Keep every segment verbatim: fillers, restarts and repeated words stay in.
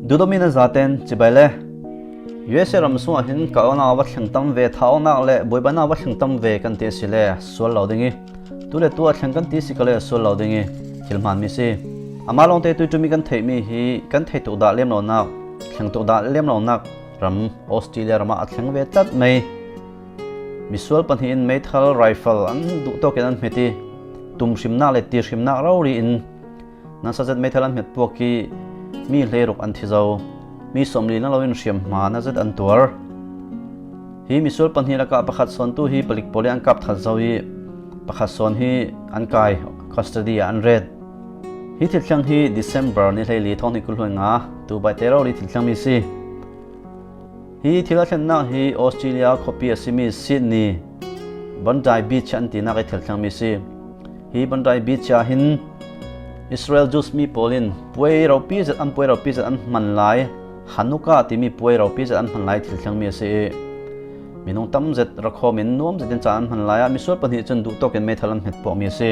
Duhdawmi nan zaten chibai le. U S A ram sungah hin kah awknak a va thleng tam ve, thah awknak le buaibanah a va thleng tam ve kan ti a si le sual lo ding i, tu le tu a thleng kan ti a si ka le sual lo ding i, thil hmaan mi si. Amah lawngte tuitumi kan theihmi hi kan theih tuk dah liam lonak, thleng tuk dah liam lonak ram Australia ramah a thleng ve tlat mai. Misual pahnih in meithal rifle an duh tawkin an hmet i, tum hrimnak le ti hrimnak rori in nasa zet meithal an hmet puak i, mi hleiruk an thi zo, mi sawmli na lo in hriamhma na zet an tuar. Hi misual pahnih lakah pakhat sawn tu hi palik pawl i an kap that zo i, pakhat sawn hi an kai, custody ah an ret. Hi thilthleng hi December ni hleili thawng hnih kul hluai nga, tu baite rori thilthleng mi si. Hi thil a thlennak hi Australia khuapi a simi Sydney, Bondi Beach an tinak i thilthleng mi si. Hi Bondi Beach ah hin Israel Jews mi pawl in puai ropi zet, an puai ropi zet an hman lai, Hanukkah timi puai ropi zet an hman lai thilthleng mi a si i, minung tam zet rakhawm in nuam zet in caan an hman lai ah misual pahnih cun duh tawkin meithal an hmet puak mi a si.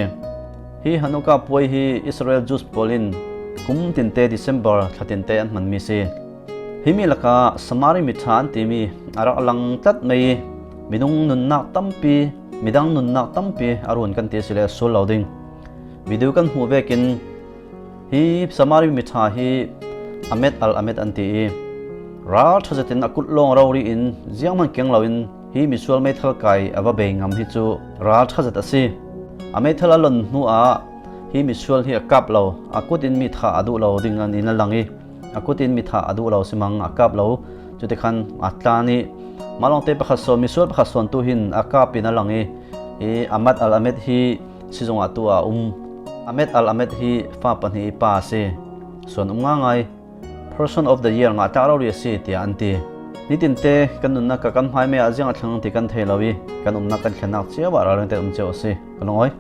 Hi Hanukkah puai hi Israel Jews pawl in kum tinte December thla tinte an hman mi si. Hi mi lakah Samari miṭha an timi a rak lang tlat mai i, minung nunnak tampi, midang nunnak tampi a run kan ti a si le sual lo ding. Video kan hmuh vekin hi Samari miṭha hi a met al a met an ti i, ralṭha zetin a kut lawng rori in zianghman keng loin hi misual meithal kai a va bei ngam hi cu ralṭha zet a si. A meithal a lon hnuah hi misual hi a kap lo, a kut in mi thah a duh lo ding an in a lang i, a kut in mi thah a duh lo simang a kap lo. Cutikhan a tlan i, mah lawngte pakhat sawn, misual pakhat sawn tu hin a kap in a lang i, i a met al a met hi sizung ah tu a um. A met al a met hi fa pahnih i pa a si. Suan um ngaingai. Person of the year ngah tlak rori a si tiah an ti. Nitinte kan nunnak ah kan hmaimei ah ziang a thleng ti kan thei lo i, kan umnak kan thlennak cio ah ralringte um cio a si. Kan lungawi.